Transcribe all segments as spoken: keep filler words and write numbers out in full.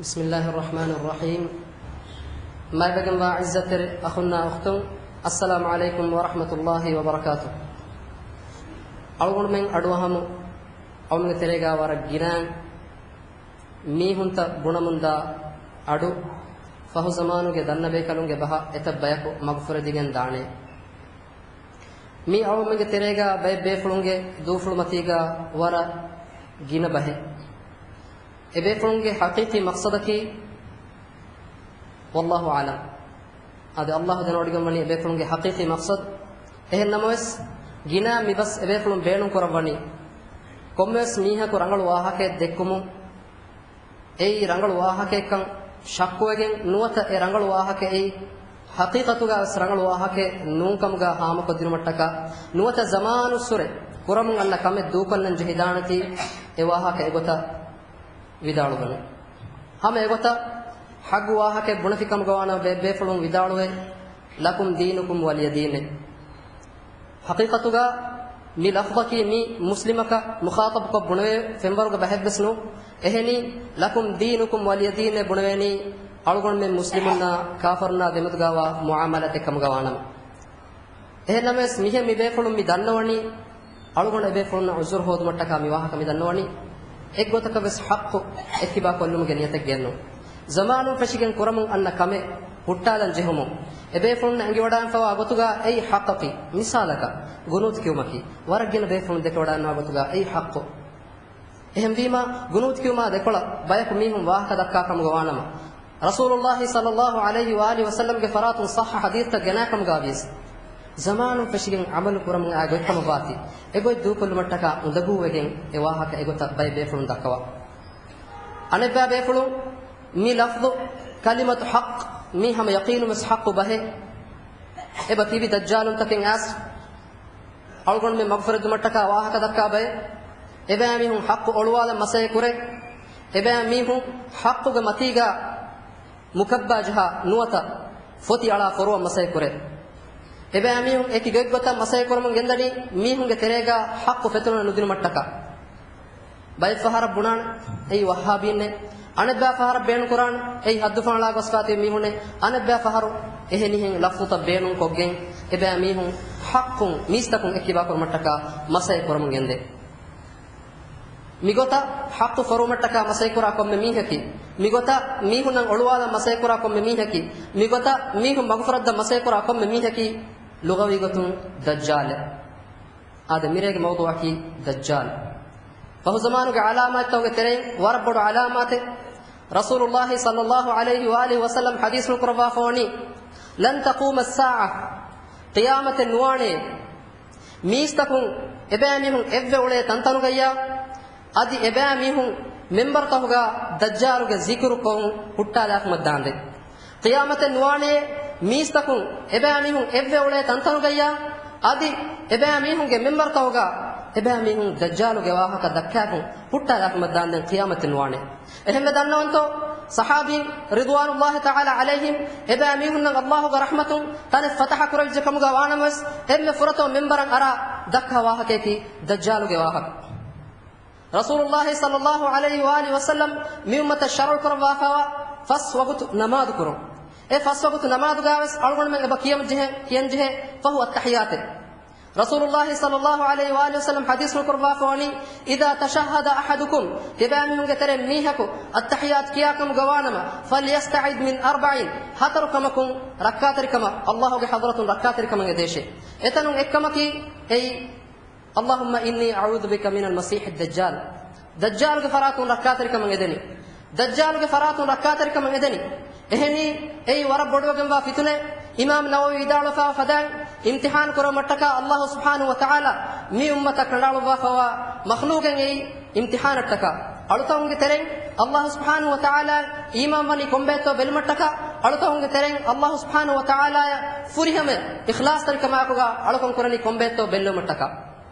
بسم الله الرحمن الرحيم. މާތްވެގެންވާ ޢިއްޒަތްތެރި އަޚުންނާ އުޚްތުން، އައްސަލާމު ޢަލައިކުމް ވަރަޙްމަތުﷲި ވަބަރަކާތު. އަޅުގަނޑުމެން އަޑުއަހަމު، އަޅުގަނޑުގެ ތެރޭގާ ވަރަށް ގިނައިން މީހުންތައް ބުނަމުންދާ އަޑު، ފަހު ޒަމާނުގެ ދަންނަ ބޭކަލުންގެ ބަހަށް އެތައް ބަޔަކު މަގުފުރެދިގެން ދާނެ. މީ އަޅުގަނޑުމެންގެ ތެރޭގާ ބައެއް ބޭފުޅުންގެ ދޫފުޅުމަތީގާ ވަރަށް ގިނަ ބަހެއް. އެބޭފުޅުންގެ ޙަޤީޤީ މަޤްޞަދަކީ، ވައްލާހު އަޢްލަމް. އާދެ، އައްލާހު ދެނެވޮޑިގެންވަނީ އެބޭފުޅުންގެ ޙަޤީޤީ މަޤްޞަދު. އެހެން ނަމަވެސް، ގިނަ މި ބަސް އެބޭފުޅުން ބޭނުންކުރައްވަނީ، ކޮންމެވެސް މީހަކު ރަނގަޅު ވާހަކައެއް ދެއްކުމުން، އެއީ ރަނގަޅު ވާހަކައެއްކަން ޝައްކުވެގެން ނުވަތަ އެ ރަނގަޅު ވާހަކައެއީ ޙަޤީޤަތުގައިވެސް ރަނގަޅު ވާހަކައެއް ނޫންކަމުގަ ހާމަކޮށްދިނުމަށްޓަކާ، ނުވަތަ ޒަމާނުއްސުރެ ކުރަމުން އަންނަ ކަމެއް ދޫކޮށްލަން ޖެހިދާނެތީ، އެ ވާހަކަ އެގޮތަށް ވިދާޅުވަނީ. ހަމަ އެގޮތަށް ޙައްޤު ވާހަކައެއް ބުނެފިކަމުގަ ވާނަމަ ބޭބޭފުޅުން ވިދާޅުވޭ، لكم دينكم ولي دين. ޙަޤީޤަތުގަ މި ލަފްޒަކީ މީ މުސްލިމަކަށް މުޚާޠަބުކޮށް ބުނެވޭ ފެންވަރުގެ ބަހެއްވެސް ނޫން. އެހެނީ، لكم دينكم ولي دين ބުނެވޭނީ އަޅުގަނޑުމެން މުސްލިމުންނާ ކާފަރުންނާ ދެމެދުގަވާ މުޢާމަލާތެއް ކަމުގަ ވާނަމަ. އެހެންނަމަވެސް، މިހެން މި ބޭފުޅުން މި ދަންނަވަނީ، އަޅުގަނޑު އެބޭފުޅުންނަށް ޢުޛުރު ހޯދުމަށްޓަކާ މި ވާހަކަ މި ދަންނަވަނީ، އެއްގޮތަކަށްވެސް ޙައްޤު އެއްކިބާ ކޮށްލުމުގެ ނިޔަތެއްގައެއްނޫން. ޒަމާނުން ފެށިގެން ކުރަމުން އަންނަ ކަމެއް ހުއްޓާލަން ޖެހުމުން، އެބޭފުޅުންނަށް އެނގިވަޑާންފަވާ ގޮތުގަ އެއީ ޙައްޤަކީ. މިސާލަކަށް، ގުނޫތު ކިޔުމަކީ. ވަރަށް ގިނަ ބޭފުޅުން ދެކެވަޑާންވާ ގޮތުގަ އެއީ ޙައްޤު. އެހެންވީމާ، ގުނޫތު ކިޔުމާ ދެކޮޅަށް ބަޔަކު މީހުން ވާހަކަ ދައްކާ ކަމުގަ ވާނަމަ، ރަސޫލުﷲ ޞައްލަﷲު ޢަލައިހި ވައާލިހި ވަސައްލަމްގެ ފަރާތުން ޞައްޙަ ޙަދީޘްތައް ގެނާ ކަމުގަ ވިޔަސް، ޒަމާނުން ފެށިގެން ޢަމަލު ކުރަމުން އައި ގޮތްކަމަށް ވާތީ، އެގޮތް ދޫކޮށްލުމަށްޓަކާ އުނދަގޫވެގެން އެ ވާހަކަ އެގޮތަށް ބައެއް ބޭފުޅުން ދައްކަވާ. އަނެއްބައި ބޭފުޅުން މި ލަފްޒު ކަލިމަތު ޙައްޤު، މީ ހަމަ ޔަޤީނުންވެސް ޙައްޤު ބަހެއް. އެބަ ތިބި ދައްޖާލުންތަކެއް އައިސް، އަޅުގަނޑުމެން މަގުފުރެދުމަށްޓަކާ ވާހަކަ ދައްކާ ބައެއް. އެބައިމީހުން ޙައްޤު އޮޅުވާލަން މަސައްކަތް ކުރޭ. އެބައިމީހުން ޙައްޤުގެ މަތީގަ މުކައްބާ ޖަހާ ނުވަތަ ފޮތި އަޅާ ފޮރުވަން މަސައްކަތް ކުރޭ. އެބައިމީހުން އެކި ގޮތްގޮތަށް މަސައްކަތް ކުރަމުން ގެންދަނީ މީހުންގެ ތެރޭގަ ޙައްޤު ފެތުނަ ނުދިނުމަށްޓަކާ. ބައެއް ފަހަރަށް ބުނާނެ، އެއީ ވައްހާބީންނޭ. އަނެއްބައި ފަހަރަށް ބޭނުންކުރާނެ، އެއީ ޙައްދު ފަނަޅާ ގޮސްފާތިބި މީހުންނޭ. އަނެއްބައި ފަހަރު އެހެނިހެން ލަފްޒުތައް ބޭނުންކޮށްގެން، އެބައިމީހުން ޙައްޤުން މީސްތަކުން އެއްކިބާ ކުރުމަށްޓަކާ މަސައްކަތް ކުރަމުން ގެންދޭ. މިގޮތަށް ޙައްޤު ފޮރުވުމަށްޓަކާ މަސައްކަތް ކުރާ ކޮންމެ މީހަކީ، މިގޮތަށް މީހުންނަށް އޮޅުވާލަން މަސައްކަތް ކުރާ ކޮންމެ މީހަކީ، މިގޮތަށް މީހުން މަގުފުރައްދަން މަސައްކަތް ކުރާ ކޮންމެ މީހަކީ، ލުޣަވީ ގޮތުން ދައްޖާލެއް. އާދެ، މިރޭގެ މައުޟޫޢަކީ ދައްޖާލް. ފަހުޒަމާނުގެ ޢަލާމާތްތަކުގެ ތެރެއިން ވަރަށް ބޮޑު ޢަލާމާތެއް، ރަސޫލުﷲ ޞައްލަﷲު ޢަލައިހި ވައާލިހި ވަސައްލަމް ޙަދީޘްފުޅު ކުރައްވާފަވަނީ، لن تقوم الساعة، ޤިޔާމަތެއް ނުވާނެ، މީސްތަކުން އެބައިމީހުން އެއްވެ އުޅޭ ތަންތަނުގައްޔާ، އަދި އެބައިމީހުން މިންބަރުތަކުގަ ދައްޖާލުގެ ޒިކުރުކޮށް ހުއްޓާލާފަމަށްދާންދެން. ޤިޔާމަތެއް ނުވާނެ، މީސްތަކުން އެބައިމީހުން އެއްވެ އުޅޭ ތަންތަނުގައްޔާ، އަދި އެބައިމީހުންގެ މިންބަރުތަކުގަ އެބައިމީހުން ދައްޖާލުގެ ވާހަކަ ދައްކާފަ ހުއްޓާލާފަމަށްދާންދެން ޤިޔާމަތެއް ނުވާނެ. އެހެންވެ ދަންނަވަންތޯ، ޞަޙާބީން ރިޟްވާނުﷲ ތަޢާލާ ޢަލައިހިމް އެބައިމީހުންނަށް ﷲގެ ރަޙްމަތުން ތަނެއް ފަތަޙަ ކުރެވިއްޖެ ކަމުގަ ވާނަމަވެސް، އެންމެ ފުރަތަމަ މިންބަރަށް އަރާ ދައްކާ ވާހަކަޔަކީ ދައްޖާލުގެ ވާހަކަ. ރަސޫލުﷲ ޞައްލަﷲު ޢަލައިހި ވައާލިހި ވަސައްލަމް މި އުއްމަތަށް ޝަރުޢު ކުރައްވާފައިވާ ފަސް ވަގުތު ނަމާދު ކުރުން. އެ ފަސް ވަގުތު ނަމާދުގައިވެސް އަޅުގަނޑުމެން އެބަ ކިޔަންޖެހޭ، ކިޔަންޖެހޭ ފަހު އައްތަޙިޔާތެއް. ރަސޫލުﷲ ޞައްލަﷲު ޢަލައިހި ވައާލިހި ވަސައްލަމް ޙަދީޘްފުޅު ކުރައްވާފަވަނީ، إذا تشهد أحدكم، ތިބާމީހުންގެ ތެރެއިން މީހަކު އައްތަޙިޔާތު ކިޔާކަމުގަ ވާނަމަ، فليستعذ من أربع، ހަތަރު ކަމަކުން ރައްކާތެރިކަމަށް ﷲގެ ޙަޟްރަތުން ރައްކާތެރިކަމަށް އެދޭށޭ. އެތަނުން އެއްކަމަކީ އެއީ، اللهم إني أعوذ بك من المسيح الدجال. ދައްޖާލުގެ ފަރާތުން ރައްކާތެރިކަމަށް އެދެނީ. ދައްޖާލުގެ ފަރާތުން ރައްކާތެރިކަމަށް އެދެނީ. އެހެނީ، އެއީ ވަރަށް ބޮޑުވެގެންވާ ފިތުނައެއް. އިމާމް ނަވަވީ ވިދާޅުވެފައިވާ ފަދައިން، އިމްތިޙާން ކުރުމަށްޓަކާ ﷲ ސުބްޙާނަހޫ ވަތަޢާލާ މި އުއްމަތަށް ކަނޑައަޅުއްވާފައިވާ މަޚްލޫޤެއް އެއީ އިމްތިޙާނަށްޓަކާ. އަޅުތަކުންގެ ތެރެއިން ﷲ ސުބްޙާނަހޫ ވަތަޢާލާއަށް އީމާންވަނީ ކޮންބައެއްތޯ ބެލުމަށްޓަކާ، އަޅުތަކުންގެ ތެރެއިން ﷲ ސުބްޙާނަހޫ ވަތަޢާލާއަށް ފުރިހަމަ އިޚްލާޞްތެރިކަމާއެކުގަ އަޅުކަން ކުރަނީ ކޮންބައެއްތޯ ބެއްލެވުމަށްޓަކާ.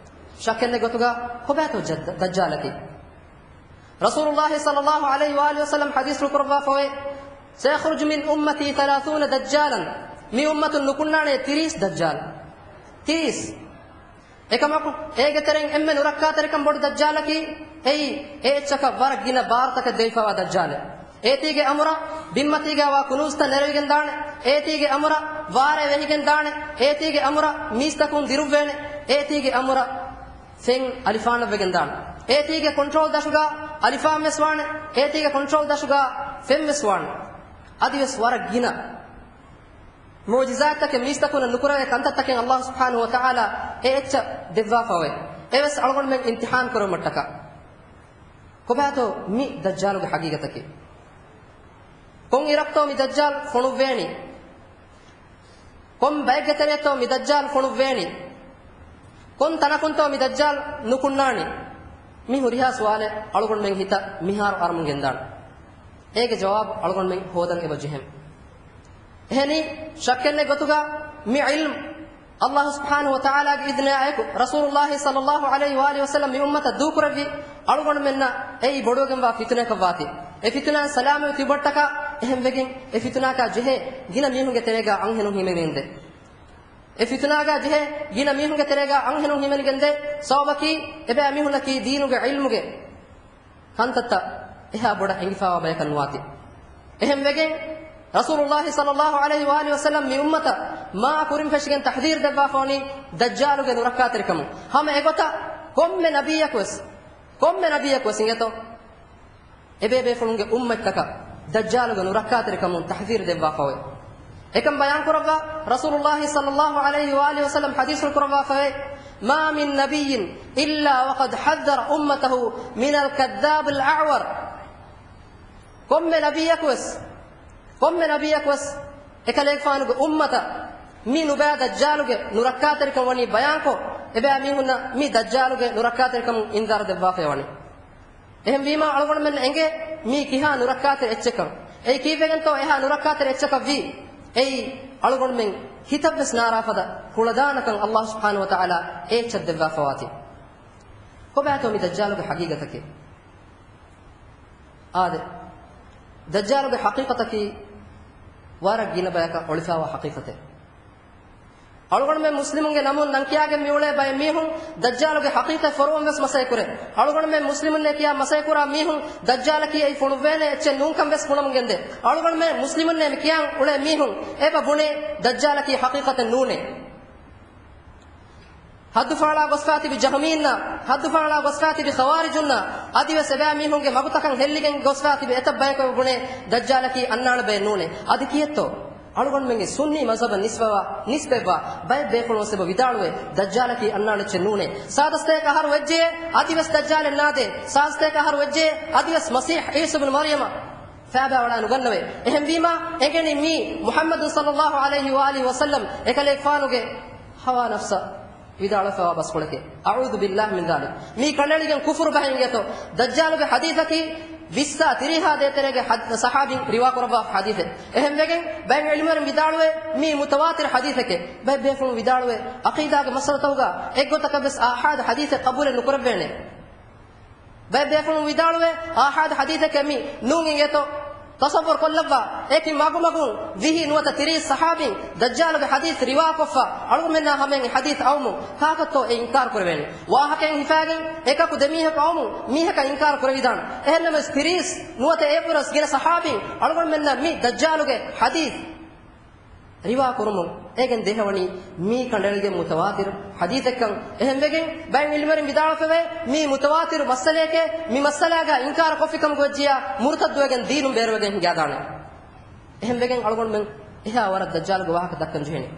ޝައްކެއްނެތް ގޮތުގަ ކޮބާތޯ ޖައް-، ދައްޖާލަކީ؟ ރަސޫލުﷲ ޞައްލަﷲު ޢަލައިހި ވައާލިހި ވަސައްލަމް ޙަދީޘްފުޅު ކުރައްވާފައިވޭ، سيخرج من أمتي ثلاثون دجالا، މި އުއްމަތުން ނުކުންނާނެ ތިރީސް ދައްޖާލު. ތިރީސް. އެކަމަކު، އޭގެ ތެރެއިން އެންމެ ނުރައްކާތެރިކަން ބޮޑު ދައްޖާލަކީ، އެއީ އެ އެއްޗަކަށް ވަރަށް ގިނަ ބާރުތަކެއް ދެވިފައިވާ ދައްޖާލެއް. އޭތީގެ އަމުރަށް ބިންމަތީގައިވާ ކުނޫޒުތައް ނެރެވިގެން ދާނެ. އޭތީގެ އަމުރަށް ވާރޭ ވެހިގެން ދާނެ. އޭތީގެ އަމުރަށް މީސްތަކުން ދިރުއްވޭނެ. އޭތީގެ އަމުރަށް ފެން އަލިފާނަށްވެގެން ދާނެ. އޭތީގެ ކޮންޓްރޯލް ދަށުގަ އަލިފާން ވެސް ވާނެ. އޭތީގެ ކޮންޓްރޯލް ދަށުގަ ފެން ވެސް ވާނެ. އަދިވެސް ވަރަށް ގިނަ މުޢުޖިޒާތްތަކެއް، މީސްތަކުންނަށް ނުކުރެވޭ ކަންތައްތަކެއް އައްލާހު ސުބްޙާނަހު ވަތަޢާލާ އެ އެއްޗަށް ދެއްވާފައެވެ. އެވެސް އަޅުގަނޑުމެން އިމްތިޙާން ކުރުމަށްޓަކާ. ކޮބާތޯ މި ދައްޖާލުގެ ޙަޤީޤަތަކީ؟ ކޮން އިރަކުތޯ މި ދައްޖާލު ފޮނުއްވޭނީ؟ ކޮން ބައެއްގެ ތެރޭތޯ މި ދައްޖާލު ފޮނުއްވޭނީ؟ ކޮން ތަނަކުންތޯ މި ދައްޖާލު ނުކުންނާނީ؟ މި ހުރިހާ ސުވާލެއް އަޅުގަނޑުމެން ހިތަށް މިހާރު އަރަމުން ގެންދާނެ. އޭގެ ޖަވާބު އަޅުގަނޑުމެން ހޯދަން އެބަ ޖެހެން. އެހެނީ، ޝައްކެއްނެތް ގޮތުގަ މި ޢިލްމު އައްލާހު ސުބްޙާނަހު ވަތަޢާލާގެ އިޛްނާއެކު، ރަސޫލުއްލާހި ޞައްލައްލާހު ޢަލައިހި ވައާލިހި ވަސައްލަމް މި އުއްމަތަށް ދޫކުރެއްވި އަޅުގަނޑުމެންނަށް އެއީ ބޮޑުވެގެންވާ ފިތުނައަކަށްވާތީ. އެ ފިތުނާއިން ސަލާމަތް ތިބުމަށްޓަކާ. އެހެންވެގެން އެ ފިތުނާއަކާ ޖެހޭ ގިނަ މީހުންގެ ތެރޭގަ އަންހެނުން ހިމެނިގެންދޭ. އެ ފިތުނާގަ ޖެހޭ ގިނަ މީހުންގެ ތެރޭގަ އަންހެނުން ހިމެނިގެންދޭ ސަބަބަކީ، އެބައިމީހުންނަކީ ދީނުގެ ޢިލްމުގެ ކަންތައްތައް އެހާ ބޮޑަށް އެނގިފައިވާ ބަޔަކަށް ނުވާތީ. އެހެންވެގެން، ރަސޫލުއްލާހި ޞައްލައްލާހު ޢަލައިހި ވައާލިހި ވަސައްލަމް މި އުއްމަތަށް މާ ކުރިން ފެށިގެން ތަޙްޛީރު ދެއްވާފަވަނީ ދައްޖާލުގެ ނުރައްކާތެރިކަމުން. ހަމަ އެގޮތަށް ކޮންމެ ނަބިއްޔަކުވެސް، ކޮންމެ ނަބިއްޔަކުވެސް އިނގޭތޯ، އެބޭބޭފުޅުންގެ އުއްމަތްތަކަށް ދައްޖާލުގެ ނުރައްކާތެރިކަމުން ތަޙްޛީރު ދެއްވާފައެވެ. އެކަން ބަޔާން ކުރައްވާ، ރަސޫލުއްލާހި ޞައްލައްލާހު ޢަލައިހި ވައާލިހި ވަސައްލަމް ޙަދީޘްފުޅު ކުރައްވާފައެވެ. "ما من نبي إلا وقد حذر أمته من الكذاب الأعور." ކޮންމެ ނަބިއްޔަކުވެސް، ކޮންމެ ނަބިއްޔަކުވެސް އެކަލޭގެފާނުގެ އުއްމަތަށް މި ނުބައި ދައްޖާލުގެ ނުރައްކާތެރިކަން ވަނީ ބަޔާންކޮށް، އެބައިމީހުންނަށް މި ދައްޖާލުގެ ނުރައްކާތެރިކަމުން އިންޒާރު ދެއްވާފައިވަނީ. އެހެންވީމާ، އަޅުގަނޑުމެންނަށް އެނގޭ މީ ކިހާ ނުރައްކާތެރި އެއްޗެއްކަން. އެއީ ކީއްވެގެންތޯ އެހާ ނުރައްކާތެރި އެއްޗަކަށް ވީ؟ އެއީ އަޅުގަނޑުމެން ހިތަށްވެސް ނާރާފަދަ ކުޅަދާނަކަން އައްލާހު ސުބްޙާނަހު ވަތަޢާލާ އެ އެއްޗަށް ދެއްވާފަވާތީ. ކޮބާތޯ މި ދައްޖާލުގެ ޙަޤީޤަތަކީ؟ އާދެ، ދައްޖާލުގެ ޙަޤީޤަތަކީ ވަރަށް ގިނަ ބަޔަކަށް އޮޅިފައިވާ ޙަޤީޤަތެއް. އަޅުގަނޑުމެން މުސްލިމުންގެ ނަމުން ނަން ކިޔާގެން މިއުޅޭ ބައެއް މީހުން ދައްޖާލުގެ ޙަޤީޤަތް ފޮރުވަން ވެސް މަސައްކަތް ކުރޭ. އަޅުގަނޑުމެން މުސްލިމުންނޭ ކިޔާ މަސައްކަތް ކުރާ މީހުން ދައްޖާލަކީ އެއީ ފޮނުއްވޭނެ އެއްޗެއް ނޫންކަން ވެސް ބުނަމުން ގެންދޭ. އަޅުގަނޑުމެން މުސްލިމުންނޭ މި ކިޔާން އުޅޭ މީހުން އެބަ ބުނޭ ދައްޖާލަކީ ޙަޤީޤަތެއް ނޫނޭ. ހައްދުފަހަޅާ ގޮސްފާ ތިބި ޖަހުމީންނާ، ހައްދުފަހަޅާ ގޮސްފާ ތިބި ޚަވާރިޖުންނާ، އަދިވެސް އެބައިމީހުންގެ މަގުތަކަށް ހެއްލިގެން ގޮސްފާ ތިބި އެތައް ބަޔަކު ބުނޭ ދައްޖާލަކީ އަންނާނެ ބައެއް ނޫނޭ. އަދި ކިއެއްތޯ؟ އަޅުގަނޑުމެންގެ ސުންނީ މަޒްހަބަށް ނިސްބަވާ، ނިސްބަތްވާ ބައެއް ބޭފުޅުން ވެސް އެބަ ވިދާޅުވޭ ދައްޖާލަކީ އަންނާނެ އެއްޗެއް ނޫނޭ. ސާދަސްތަކަށް އަހަރު ވެއްޖެޔޭ، އަދިވެސް ދައްޖާލެއް ނާދޭ. ސާދަސްތަކަށް އަހަރު ވެއްޖެޔޭ، އަދިވެސް މަސީޙް ޢީސާ ބިން މަރްޔަމަށް ފައިބާވަޑާ ނުގަންނަވޭ. އެހެންވީމާ، އެނގެނީ މީ މުޙައްމަދު ޞައްލައްލާހު ޢަލައިހި ވައާލިހި ވަސައްލަމް އެކަލޭގެފާނުގެ ހަވާ ނަފްސަށް ވިދާޅުވެފައިވާ ބަސްފުޅެކޭ. أعوذ بالله من ذلك. މީ ކަނޑައެޅިގެން ކުފުރު ބަހެއް އިނގޭތޯ. ދައްޖާލުގެ ޙަދީޘަކީ ވިއްސާ ތިރީހާ ދޭތެރޭގެ ޙަދީޘް، ޞަޙާބީން ރިވާ ކުރައްވާ ޙަދީޘެއް. އެހެންވެގެން ބައެއް ޢިލްމުވެރިން ވިދާޅުވޭ މީ މުތަވާތިރު ޙަދީޘެކޭ. ބައެއް ބޭފުޅުން ވިދާޅުވޭ ޢަޤީދާގެ މައްސަލަތަކުގަ އެއްގޮތަކަށް ވެސް އާޙާދު ޙަދީޘެއް ޤަބޫލެއް ނުކުރެއްވޭނެ. ބައެއް ބޭފުޅުން ވިދާޅުވޭ، އާޙާދު ޙަދީޘެކޭ މީ ނޫން އިނގޭތޯ. ތަޞައްވަރު ކޮށްލައްވާ، އެކި މަގުމަގުން ވިހި ނުވަތަ ތިރީސް ޞަޙާބީން ދައްޖާލުގެ ޙަދީޘް ރިވާކޮށްފަ، އަޅުގަނޑުމެންނާ ހަމައިން ޙަދީޘް އައުމުން ކާކަށްތޯ އެ އިންކާރު ކުރެވޭނީ؟ ވާހަކައެއް ހިފާގެން އެކަކު ދެމީހަކު އައުމުން މީހަކަށް އިންކާރު ކުރެވިދާނެ. އެހެންނަމަވެސް ތިރީސް ނުވަތަ އެއަށްވުރެސް ގިނަ ޞަޙާބީން އަޅުގަނޑުމެންނަށް މި ދައްޖާލުގެ ޙަދީޘް ރިވާ ކުރުމުން އޭގެން ދޭހަވަނީ މީ ކަނޑައެޅިގެން މުތަވާތިރު ޙަދީޘެއްކަން. އެހެންވެގެން ބައެއް ޢިލްމުވެރިން ވިދާޅުވެފައިވޭ މީ މުތަވާތިރު މައްސަލައެކޭ، މި މައްސަލާގަ އިންކާރު ކޮށްފިކަމުގަ ވެއްޖިޔާ މުރުތައްދުވެގެން ދީނުން ބޭރުވެގެން ހިނގާދާނެ. އެހެންވެގެން އަޅުގަނޑުމެން އެހާ ވަރަށް ދައްޖާލުގެ ވާހަކަ ދައްކަން ޖެހެނީ.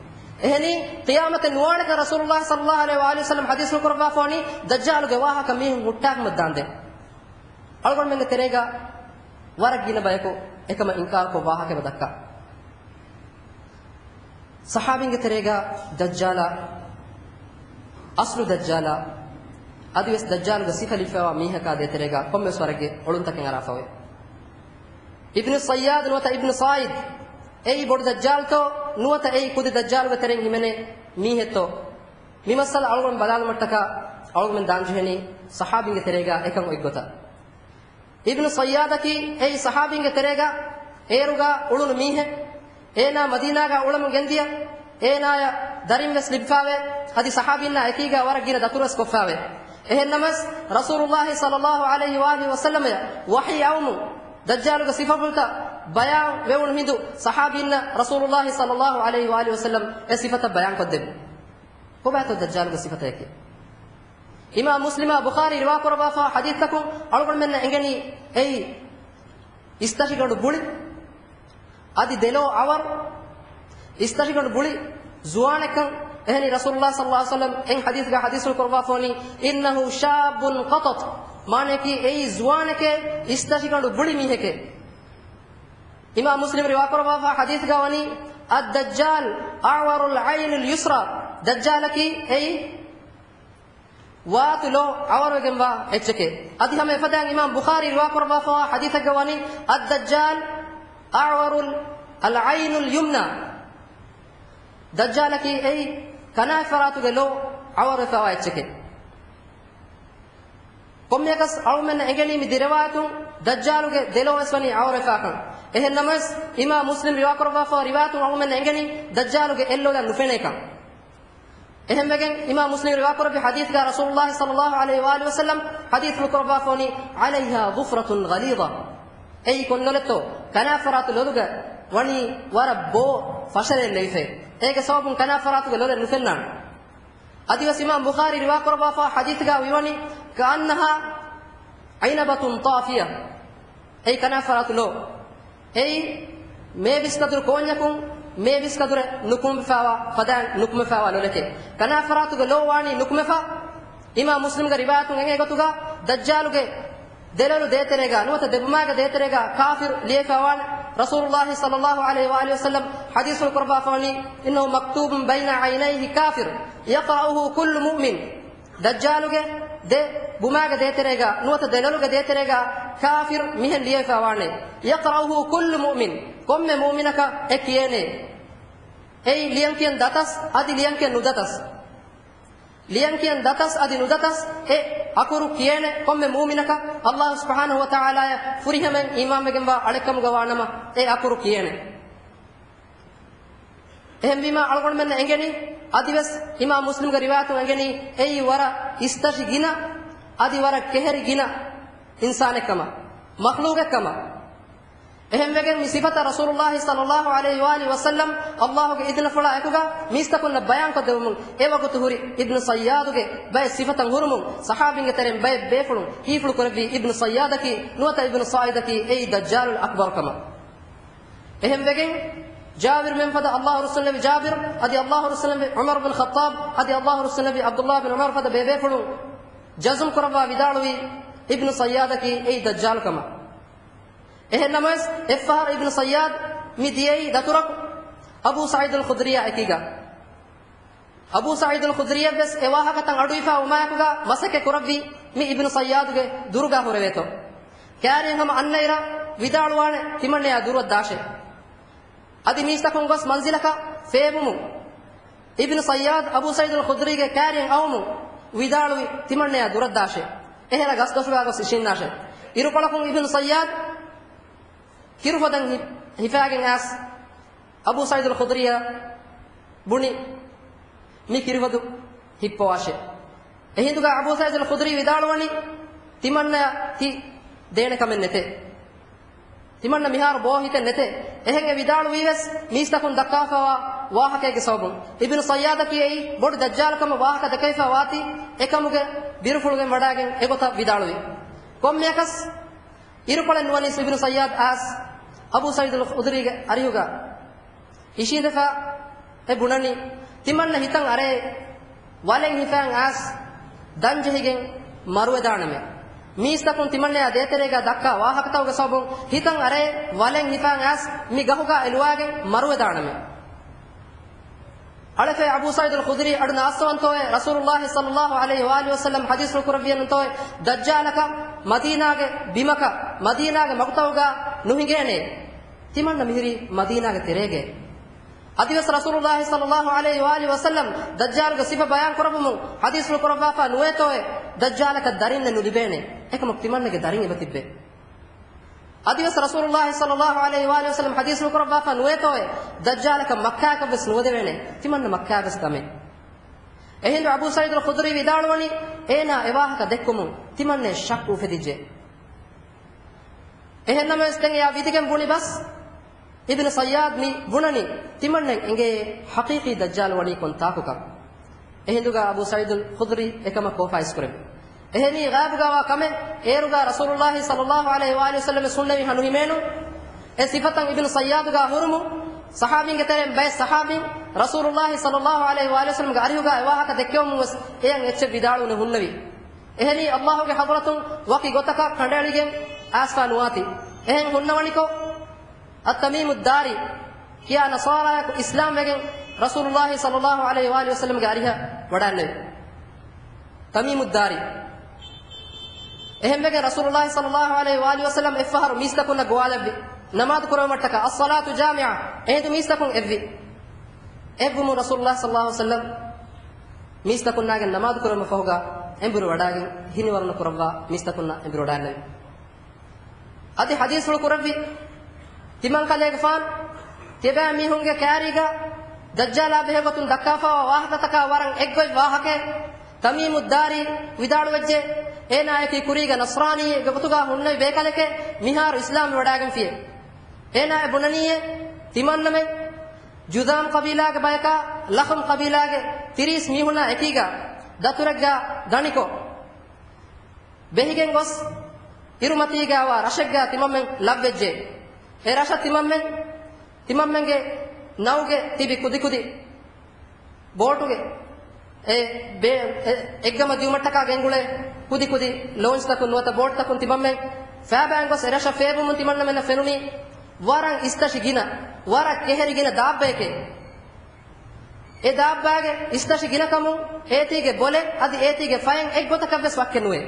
އެހެނީ، ޤިޔާމަތެއް ނުވާނެކަން ރަސޫލުއްލާހި ޞައްލައްލާހު ޢަލައިހި ވައާލިހި ވަސައްލަމް ޙަދީޘްފުޅު ކުރައްވާފަވަނީ ދައްޖާލުގެ ވާހަކަ މީހުން ހުއްޓާކަމަށްދާންދޭ. އަޅުގަނޑުމެންގެ ތެރޭގަ ވަރަށް ގިނަ ބަޔަކު އެކަމަށް އިންކާރުކޮށް ވާހަކަ އެބަ ދައްކާ. ޞަޙާބީންގެ ތެރޭގަ ދައްޖާލާ، އަޞްލު ދައްޖާލާ، އަދިވެސް ދައްޖާލުގެ ސިފަ ލިބިފައިވާ މީހަކާ ދޭތެރޭގަ ކޮންމެވެސް ވަރެއްގެ އޮޅުންތަކެއް އަރާފައެވެ. އިބްނު ޞައްޔާދު ނުވަތަ އިބްނު ޞާއިދު، އެއީ ބޮޑު ދައްޖާލުތޯ ނުވަތަ އެއީ ކުދި ދައްޖާލުގެ ތެރެއިން ހިމެނޭ މީހެއްތޯ؟ މި މައްސަލަ އަޅުގަނޑު ބަލާލުމަށްޓަކާ އަޅުގަނޑު ދާންޖެހެނީ ޞަޙާބީންގެ ތެރޭގަ އެކަން އޮތްގޮތަށް. އިބްނު ޞައްޔާދަކީ އެއީ ޞަޙާބީންގެ ތެރޭގަ އޭރުގަ އުޅުނު މީހެއް. އޭނާ މަދީނާގަ އުޅަމުން ގެންދިޔަ، އޭނާޔަށް ދަރިން ވެސް ލިބިފާވޭ، އަދި ޞަޙާބީންނާ އެކީގަ ވަރަށް ގިނަ ދަތުރު ވެސް ކޮށްފާވޭ. އެހެންނަމަވެސް، ރަސޫލުއްލާހި ޞައްލައްލާހު ޢަލައިހި ވައާލިހި ވަސައްލަމަޔަށް ވަޙީ އައުމުން ދައްޖާލުގެ ސިފަފުޅުތައް ބަޔާން ވެވުނު ހިނދު ޞަޙާބީންނަށް ރަސޫލުﷲ ޞައްލަﷲ ޢަލައިހި ވައާލިހި ވަސައްލަމް އެ ސިފަތައް ބަޔާން ކޮށްދެއްވި. ކޮބާތޯ ދައްޖާލުގެ ސިފަތަކެއް؟ އިމާމް މުސްލިމާ ބުޚާރީ ރިވާކުރައްވާފާ ޙަދީޘްތަކުން އަޅުގަނޑުމެންނަށް އެނގެނީ އެއީ އިސްތަށިގަނޑު ބުޅި، އަދި ދެލޯ އަވަރު، އިސްތަށިގަނޑު ބުޅި ޒުވާނެއްކަން. އެހެނީ ރަސޫލުﷲ ޞައްލަﷲ ޢަލައިހި ވަސައްލަމް އެއް ޙަދީޘްގަ ޙަދީޘްފުޅު ކުރައްވާފަވަނީ، "إنه شاب قطط." މާނަޔަކީ އެއީ ޒުވާނެކޭ، އިސްތަށިގަނޑު ބުޅި މީހެކޭ. އިމާމް މުސްލިމް ރިވާކުރައްވާފާ ޙަދީޘްގަ ވަނީ، "الدجال أعور العين اليسرى." ދައްޖާލަކީ އެއީ ވާތު ލޯ އަވަރުވެގެންވާ އެއްޗެކޭ. އަދި ހަމަ އެފަދައިން އިމާމް ބުޚާރީ ރިވާކުރައްވާފަވާ ޙަދީޘެއްގަ ވަނީ، "الدجال أعور العين اليمنى." ދައްޖާލަކީ އެއީ ކަނާތްފަރާތުގެ ލޯ އަވަރުވެފަވާ އެއްޗެކޭ. ކޮންމެއަކަސް އަޅުމެންނަށް އެނގެނީ މި ދިރިވާޔަތުން ދައްޖާލުގެ ދެލޯވެސް ވަނީ އަވަރުވެފާކަން. އެހެން ނަމަވެސް، އިމާމް މުސްލިމް ރިވާކުރައްވާފަވާ ރިވާޔަތުން އަޅުމެންނަށް އެނގެނީ ދައްޖާލުގެ އެއްލޯލަ ނުފެނޭކަން. އެހެންވެގެން، އިމާމް މުސްލިމް ރިވާކުރެއްވި ޙަދީޘްގަ ރަސޫލުﷲ ޞައްލަﷲ ޢަލައިހި ވައާލިހި ވަސައްލަމް ޙަދީޘްފުޅު ކުރައްވާފަވަނީ، "عليها ظفرة غليظة." އެއީ ކޮންލޮލެއްތޯ؟ ކަނާތްފަރާތު ލޮލުގަ ވަނީ ވަރަށް ބޯ ފަށަރެއް ލެވިފައި. އޭގެ ސަބަބުން ކަނާތްފަރާތުގެ ލޮލެއް ނުފެންނާނެ. އަދިވެސް އިމާމް ބުޚާރީ ރިވާކުރައްވާފާ ޙަދީޘްގަ ވިވަނީ، "كأنها عنبة طافية." އެއީ ކަނާތްފަރާތު ލޯ. އެއީ މޭބިސްކަދުރު ކޯންޏަކުން މޭބިސްކަދުރެއް ނުކުމެފާވާ ފަދައިން ނުކުމެފާވާ ލޮލެކޭ. ކަނާތްފަރާތުގެ ލޯ ވާނީ ނުކުމެފަ. އިމާމް މުސްލިމްގެ ރިވާޔަތުން އެނގޭ ގޮތުގަ، ދައްޖާލުގެ ދެލޮލު ދޭތެރޭގަ ނުވަތަ ދެބުމާގެ ދޭތެރޭގަ ކާފިރު ލިޔެފާވާނެ. ރަސޫލުﷲ ޞައްލަﷲ ޢަލައިހި ވައާލިހި ވަސައްލަމް ޙަދީޘްފުޅު ކުރައްވާފަވަނީ، "إنه مكتوب بين عينيه كافر يقرأه كل مؤمن." ދައްޖާލުގެ ދެ ބުމާގެ ދޭތެރޭގަ ނުވަތަ ދެ ލޮލުގެ ދޭތެރޭގަ ކާފިރު މިހެން ލިޔެފަވާނެ، "يقرأه كل مؤمن." ކޮންމެ މުއުމިނަކަށް އެ ކިޔޭނެ. އެއީ ލިޔަންކިޔަން ދަތަސް އަދި ލިޔަންކިޔަން ނުދަތަސް. ލިޔަންކިޔަން ދަތަސް އަދި ނުދަތަސް އެ އަކުރު ކިޔޭނެ. ކޮންމެ މުއުމިނަކަށް ﷲ ސުބްޙާނަހޫ ވަތަޢާލާއަށް ފުރިހަމައިން އީމާންވެގެންވާ އަޅެއްކަމުގަ ވާނަމަ އެ އަކުރު ކިޔޭނެ. އެހެންވީމާ އަޅުގަނޑުމެންނަށް އެނގެނީ، އަދިވެސް އިމާމް މުސްލިމްގެ ރިވާޔަތުން އެނގެނީ، އެއީ ވަރަށް އިސްތަށި ގިނަ، އަދި ވަރަށް ކެހެރި ގިނަ އިންސާނެއްކަމަށް، މަޚްލޫގެއްކަމަށް. އެހެންވެގެން މި ސިފަތައް ރަސޫލުﷲ ޞައްލަﷲ ޢަލައިހި ވައާލިހި ވަސައްލަމް ﷲގެ އިދުނަފުޅާ އެކުގަ މީސްތަކުންނަށް ބަޔާންކޮށްދެވުމުން އެ ވަގުތު ހުރި އިބްނު ޞައްޔާދުގެ ބައެއް ސިފަތައް ހުރުމުން ޞަޙާބީންގެ ތެރެއިން ބައެއް ބޭފުޅުން ހީފުޅު ކުރެއްވީ އިބްނު ޞައްޔާދަކީ ނުވަތަ އިބްނު ޞާޢިދަކީ އެއީ ދައްޖާލުލް އަކްބަރު ކަމަށް. އެހެންވެގެން، ޖާބިރު މެންފަދަ ﷲ ރުއްސުންނެވި ޖާބިރު އަދި ﷲ ރުއްސުންނެވި ޢުމަރު ބިން ޚައްޠާބް އަދި ﷲ ރުއްސުންނެވި ޢަބްދުﷲ ބިން ޢުމަރު ފަދަ ބޭބޭފުޅުން ޖަޒުމް ކުރައްވާ ވިދާޅުވީ، އިބްނު ޞައްޔާދަކީ އެއީ ދައްޖާލު ކަމަށް. އެހެން ނަމަވެސް، އެއްފަހަރު އިބްނު ޞައްޔާދް މި ދިޔައީ ދަތުރަކު އަބޫ ސަޢީދުލް ޚުދްރީއާ އެކީގަ. އަބޫ ސަޢީދުލް ޚުދްރީއަށްވެސް އެ ވާހަކަތައް އަޑުއިވިފާ ވުމާއެކުގަ މަސައްކަތް ކުރައްވީ މި އިބްނު ޞައްޔާދުގެ ދުރުގަ ހުރެވޭތޯ. ކާރިއަށް ހަމަ އަންނައިރަށް ވިދާޅުވާނެ ތިމަންނަޔާ ދުރުއަށް ދާށޭ. އަދި މީސްތަކުން ގޮސް މަންޒިލަކަށް ފޭބުމުން، އިބްނު ޞައްޔާދް އަބޫ ސަޢީދުލް ޚުދްރީގެ ކާރިއަށް އައުމުން ވިދާޅުވި ތިމަންނަޔާ ދުރަށް ދާށޭ. އެހެރަ ގަސްދޮށުގަ ގޮސް އިށީންނާށޭ. އިރުކޮޅަކުން އިބްނު ޞައްޔާދް ކިރުފޮދަށް ހި-، ހިފާގެން އައިސް އަބޫ ސަޢީދުލް ޚުދްރީއަށް ބުނި، މި ކިރިފޮދު ހިއްޕަވާށޭ. އެހިނދުގަ އަބޫ ސަޢީދުލް ޚުދްރީ ވިދާޅުވަނީ، ތިމަންނަ ތި ދޭނެ ކަމެއް ނެތޭ. ތިމަންނަ މިހާރު ބޯ ހިތެއް ނެތޭ. އެހެން އެ ވިދާޅުވީވެސް މީސްތަކުން ދައްކާފަވާ ވާހަކައެއްގެ ސަބަބުން. އިބްނު ޞައްޔާދަކީ އެއީ ބޮޑު ދައްޖާލު ކަމަށް ވާހަކަ ދައްކައިފަ ވާތީ، އެކަމުގެ ބިރުފުޅުގެން ވަޑާގެން އެގޮތަށް ވިދާޅުވި. ކޮންމެއަކަސް އިރުކޮޅެއް ނުވަނީސް އިބްނު ޞައްޔާދް އައިސް އަބޫ ސަޢީދުލް ޚުދްރީގެ އަރިހުގަ އިށީނދެފަ އެ ބުނަނީ، ތިމަންނަ ހިތަށް އަރައޭ، ވަލެއް ހިފާން އައިސް ދަން ޖެހިގެން މަރުވެދާނަމޭ. މީސްތަކުން ތިމަންނަޔާ ދޭތެރޭގަ ދައްކާ ވާހަކަތަކުގެ ސަބަބުން ހިތަށް އަރައޭ، ވަލެއް ހިފާން އައިސް މި ގަހުގަ އެ ލުވާގެން މަރުވެދާނަމޭ. އަޅެފޭ އަބޫ ސަޢީދުލް ޚުދްރީ އަޑު ނާއްސަވަންތޯއޭ، ރަސޫލުﷲ ޞައްލަﷲ ޢަލައިހި ވައާލިހި ވަސައްލަމް ޙަދީޘްފުޅު ކުރެއްވިއެއްނުތޯއޭ، ދައްޖާލަކަށް މަދީނާގެ ބިމަކަށް، މަދީނާގެ މަގުތައުގަ ނުހިނގޭނޭ. ތިމަންނަ މިހިރީ މަދީނާގެ ތެރޭގައޭ. އަދިވެސް ރަސޫލުﷲ ޞައްލަﷲ ޢަލައިހި ވައާލިހި ވަސައްލަމް ދައްޖާލުގެ ސިފަ ބަޔާން ކުރައްވަމުން ޙަދީޘްފުޅު ކުރައްވާފާ ނުވޭތޯއޭ، ދައްޖާލަކަށް ދަރިންނެއް ނުލިބޭނޭ. އެކަމަކު ތިމަންނަގެ ދަރިން އެބަ ތިއްބޭ. އަދިވެސް ރަސޫލުﷲ ޞައްލަﷲ ޢަލައިހި ވައާލިހި ވަސައްލަމް ޙަދީޘްފުޅު ކުރައްވާފާ ނުވޭތޯއޭ، ދައްޖާލަކަށް މައްކާއަކަށްވެސް ނުވަދެވޭނެ. ތިމަންނަ މައްކާވެސް ދަމޭ. އެހިނދު އަބޫ ސަޢީދުލް ޚުދްރީ ވިދާޅުވަނީ، އޭނާ އެ ވާހަކަ ދެއްކުމުން ތިމަންނައަށް ޝައްކު އުފެދިއްޖެ. އެހެންނަމަވެސް ދެން އެއާ ވިދިގެން ބުނި ބަސް، އިބްނު ޞައްޔާދު މި ބުނަނީ ތިމަންނައަށް އެނގޭ ޙަޤީޤީ ދައްޖާލު ވަނީ ކޮން ތާކުކަން. އެހިނދުގަ އަބޫ ސަޢީދުލް ޚުދްރީ އެކަމަށް ކޯފާ އިސްކުރެއްވި. އެހެނީ ޣައިބުގައިވާ ކަމެއް. އޭރުގަ ރަސޫލުﷲ ޞައްލަﷲ ޢަލައިހި ވައާލިހި ވަސައްލަމަ ސުންނަވި ހަނުހިމޭނު. އެ ސިފަތައް އިބްނު ޞައްޔާދުގަ ހުރުމު، ޞަޙާބީންގެ ތެރެއިން ބައެއް ޞަޙާބީން ރަސޫލުﷲ ޞައްލަﷲ ޢަލައިހި ވައާލިހި ވަސައްލަމަގެ އަރިހުގަ އެ ވާހަކަ ދެއްކެވުމުން ވެސް އެޔަށް އެއްޗެއް ވިދާޅުވުނެއް ހުންނެވި. އެހެނީ ﷲގެ ޙަޟްރަތުން ވަކި ގޮތަކަށް ކަނޑައެޅިގެން އައިސްފާ ނުވާތީ. އެހެން ހުންނަވަނިކޮށް، އައްތަމީމުއްދާރީ ކިޔާ ނަޞާރާއަކު އިސްލާމް ވެގެން ރަސޫލުﷲ ޞައްލަﷲ ޢަލައިހި ވައާލިހި ވަސައްލަމަގެ އަރިހަށް ވަޑާންނެވި. ތަމީމުއްދާރީ. އެހެންވެގެން ރަސޫލުﷲ ޞައްލަﷲ ޢަލައިހި ވައާލިހި ވަސައްލަމް އެއްފަހަރު މީސްތަކުންނަށް ގޮވާލެއްވި. ނަމާދު ކުރެވުމަށްޓަކާ، އައްޞަލާތު ޖާމިޢަ، އެހިނދު މީސްތަކުން އެއްވި. އެއްވުމުން ރަސޫލުﷲ ޞައްލަﷲ ޢަލައިހި ވަސައްލަމް މީސްތަކުންނާގެން ނަމާދު ކުރެވުމަށް ފަހުގަ އެނބުރި ވަޑާގެން ހިނިވަރުނަ ކުރައްވާ މީސްތަކުންނާ އެނބުރި ވަޑާންނެވި. އަދި ޙަދީޘްފުޅު ކުރެއްވި ތިމަން ކަލޭގެފާން ތިޔަބައިމީހުންގެ ކާރީގަ ދައްޖާލާ ބެހޭ ގޮތުން ދައްކާފައިވާ ވާހަކަތަކާ ވަރަށް އެއްގޮތް ވާހަކައެއް. ތަމީމުއްދާރީ ވިދާޅުވެއްޖެ، އޭނާއަކީ ކުރީގަ ނަޞްރާނީއެއްގެ ގޮތުގަ ހުންނެވި ބޭކަލެކޭ، މިހާރު އިސްލާމްވެވަޑާގެންފިޔޭ. އޭނާ އެ ބުނަނީއޭ، ތިމަންނަމެން ޖުޛާމް ޤަބީލާގެ ބަޔަކާ ލަޚުމް ޤަބީލާގެ ތިރީސް މީހުންނާ އެކީގަ ދަތުރެއްގަ ދަނިކޮށް، ބެހިގެން ގޮސް، އިރުމަތީގައިވާ ރަށެއްގަ ތިމަންމެން ލައްވެއްޖެ. އެ ރަށަށް ތިމަންމެން، ތިމަންމެންގެ ނައުގެ ތިބި ކުދިކުދި ބޯޓުގެ، އެ ބޭ-، އެ އެއްގަމަށް ދިއުމަށްޓަކާ ގެންގުޅޭ ކުދިކުދި ލޯންޗްތަކުން ނުވަތަ ބޯޓްތަކުން ތިމަންމެން ފައިބައިން ގޮސް އެ ރަށަށް ފޭބުމުން ތިމަންނަމެންނަށް ފެނުނީ ވަރަށް އިސްތަށި ގިނަ، ވަރަށް ކެހެރި ގިނަ ދާއްބައެކޭ. އެ ދާއްބާގެ އިސްތަށި ގިނަކަމުން އޭތީގެ ބޮލެއް އަދި އޭތީގެ ފަޔެއް އެއްގޮތަކަށްވެސް ވައްކެއް ނުވޭ.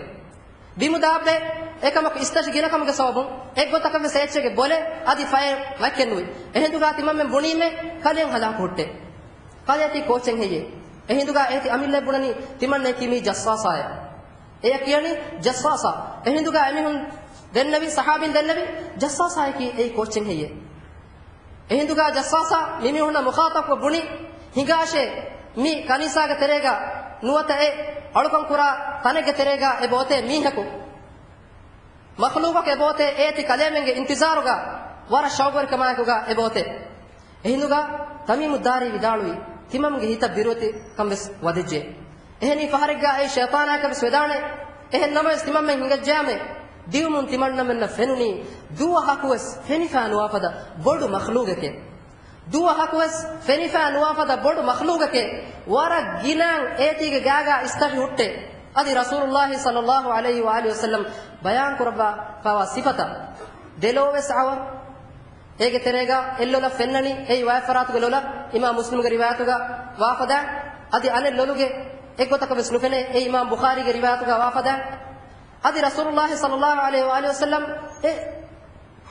ބިމު ދާއްބައެއް އެކަމަކު އިސްތަށި ގިނަކަމުގެ ސަބަބުން އެއްގޮތަކަށްވެސް އެއްޗެއްގެ ބޮލެއް އަދި ފަޔެއް ވައްކެއް ނުވި. އެހިނދުގަ ތިމަންމެން ބުނީމޭ ކަލޭ ހަލާކު ހުއްޓޭ. ކަލޭ ތީ ކޯއްޗެއް ހެއްޔޭ؟ އެހިނދުގަ އޭތި އަމިއްލަ ބުނަނީ ތިމަންނައަކީ މީ ޖައްސާސާއޭ. އެޔަށް ކިޔަނީ ޖައްސާސާ. އެހިނދުގަ އެމީހުން ދެންނެވި، ޞަޙާބީން ދެންނެވި، ޖައްސާސާއަކީ އެއީ ކޯއްޗެއް ހެއްޔޭ؟ އެހިނދުގަ ޖައްސާސާ މިމީހުންނަށް މުޚާޠަބްކޮށް ބުނި، ހިނގާށޭ، މި ކަނީސާގެ ތެރޭގަ ނުވަތަ އެ އަޅުކަން ކުރާ ތަނެއްގެ ތެރޭގަ އެބައޮތޭ މީހަކު. މަޚްލޫގަކު އެބައޮތޭ އޭތި ކަލޭމެންގެ އިންތިޒާރުގަ ވަރަށް ޝައުގުވެރިކަމާއެކުގަ އެބައޮތޭ. އެހިނދުގަ ތަމީމުއްދާރީ ވިދާޅުވީ، ތިމަމްގެ ހިތަށް ބިރުވެތިކަން ވެސް ވަދެއްޖެ. އެހެނީ ފަހަރެއްގަ އެއީ ޝައިޠާނާއެކަށް ވެސް ވެދާނެ. އެހެން ނަމަވެސް ތިމަމްމެން ހިނގައްޖައިމޭ، ދިއުމުން ތިމަންނަމެންނަށް ފެނުނީ ދުވަހަކުވެސް ފެނިފަ ނުވާފަދަ ބޮޑު މަޚްލޫގެކޭ. ދުވަހަކުވެސް ފެނިފަ ނުވާފަދަ ބޮޑު މަޚްލޫގެކޭ. ވަރަށް ގިނައިން އޭތީގެ ގާގާ އިސްތަށި ހުއްޓޭ. އަދި ރަސޫލުﷲ ޞައްލަﷲ ޢަލައިހި ވައާލިހި ވަސައްލަމް ބަޔާން ކުރައްވާފައިވާ ސިފަތައް ދެލޯވެސް އަވަ އޭގެ ތެރޭގަ އެއްލޮލަށް ފެންނަނީ އެއީ ވައިފަރާތުގެ ލޮލަށް، އިމާމް މުސްލިމްގެ ރިވާޔަތުގަ ވާފަދަ. އަދި އަނެއް ލޮލުގެ އެއްގޮތަކަށް ވެސް ނުފެނޭ، އެއީ އިމާމް ބުޚާރީގެ ރިވާޔަތުގަ ވާފަދަ. އަދި ރަސޫލުﷲ ޞައްލަﷲ ޢަލައިހި ވައާލިހި ވަސައްލަމް އެ